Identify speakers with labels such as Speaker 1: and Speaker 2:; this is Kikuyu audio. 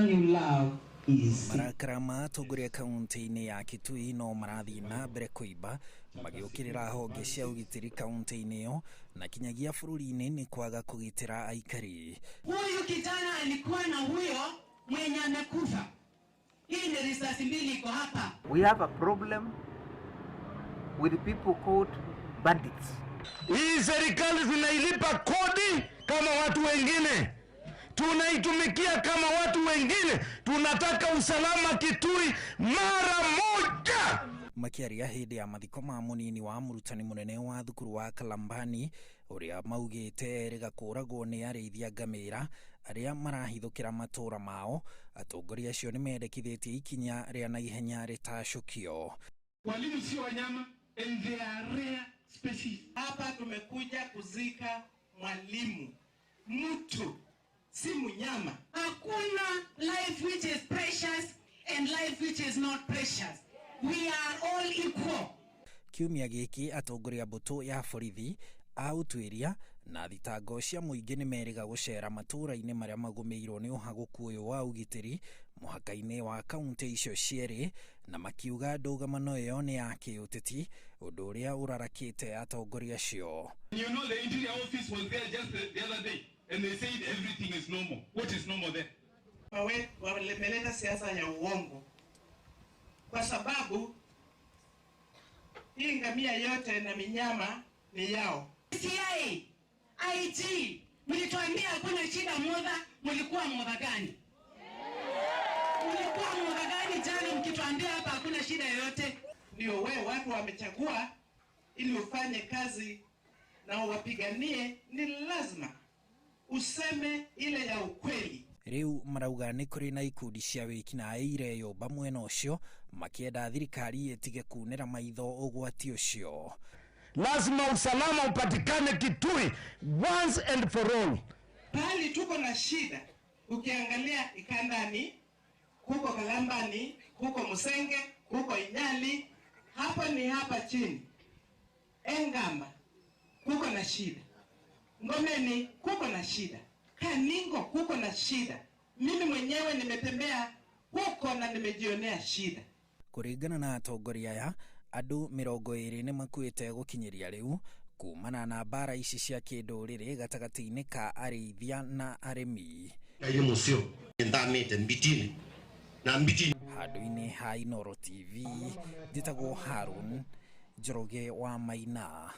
Speaker 1: one you love is sick.
Speaker 2: Marakara ma atongoria kaunti-inĩ ya Kitui no marathiĩ na mbere kũimba magĩũkĩrĩra honge cia ũgitĩri kaunti-inĩ ĩyo na kinyagia bũrũri-inĩ nĩ kwaga kũgitĩra aikari.
Speaker 1: Huyu kijana alikuwa na huyo mwenye amekufa. Hii ni risasi mbili iko hapa.
Speaker 3: We have a problem with people called bandits.
Speaker 4: Hii serikali tunailipa kodi kama watu wengine, tunaitumikia kama watu wengine. Tunataka usalama Kitui mara moja.
Speaker 2: Makĩaria hĩndĩ ya mathiko ma mũnini wa mũrutani mũnene wa thukuru wa Kalambani ũrĩa maugĩte erĩga kũragwo nĩ arĩithia ngamĩra arĩa marahithũkĩra matũra mao, atongoria acio nĩ mendekithĩtie ikinya rĩa naihenya rĩtacũkio.
Speaker 5: Walimu sio wanyama and they are rare species.
Speaker 1: Hapa tumekuja kuzika mwalimu, mtu si mnyama. Hakuna life which is precious and life which is not precious. We are all equal.
Speaker 2: Kiumia gĩkĩ atongoria mbũtũ ya borithi a ũtuĩria na thitango cia mũingĩ nĩ merĩga gũcera matũũra-inĩ marĩa magũmĩirwo nĩ ũhagũku ũyũ wa ũgitĩri mũhaka-inĩ wa kaunti icio cierĩ, na makiuga ndũgamano ĩyo nĩ ya kĩũteti, ũndũ ũrĩa ũrarakĩte atongoria acio.
Speaker 5: You know the interior office was there just the other day and they said everything is normal. What is normal there?
Speaker 1: Wameleta siasa ya uongo kwa sababu hii ngamia yote na minyama ni yao. CI, IG, mlituambia hakuna shida Mudha, mlikuwa Mudha gani? Mlikuwa Mudha gani jana mkituambia hapa hakuna shida yoyote? Ndio we watu wamechagua ili ufanye kazi na uwapiganie, ni lazima useme ile ya ukweli.
Speaker 2: Rĩu marauga nĩ kũrĩ na ikundi cia wĩkinaĩ ireyũmba mwena ũcio makĩenda thirikari ĩtige kunĩra maitho ũgwati ũcio.
Speaker 4: Lazima usalama upatikane Kitui once and for all.
Speaker 1: Pahali tuko na shida, ukiangalia Ikandani, kuko Kalambani, kuko Musenge, kuko Inyali, hapo ni hapa chini. Engamba kuko na shida, Ngomeni kuko na shida, Kaningo kuko na shida. Mimi mwenyewe nimetembea huko na nimejionea shida.
Speaker 2: Kũringana na atongoria aya, andũ 20 nĩ makuĩte gũkinyĩria rĩu kumana na mbara ici cia kĩndũrĩrĩ gatagatĩ-inĩ ka arĩithia na arĩmi.
Speaker 6: Ngai mũcio nthamĩte mbitini na mbitini.
Speaker 2: Handũ-inĩ ha Inooro TV, njĩtagwo Harun Njoroge wa Maina.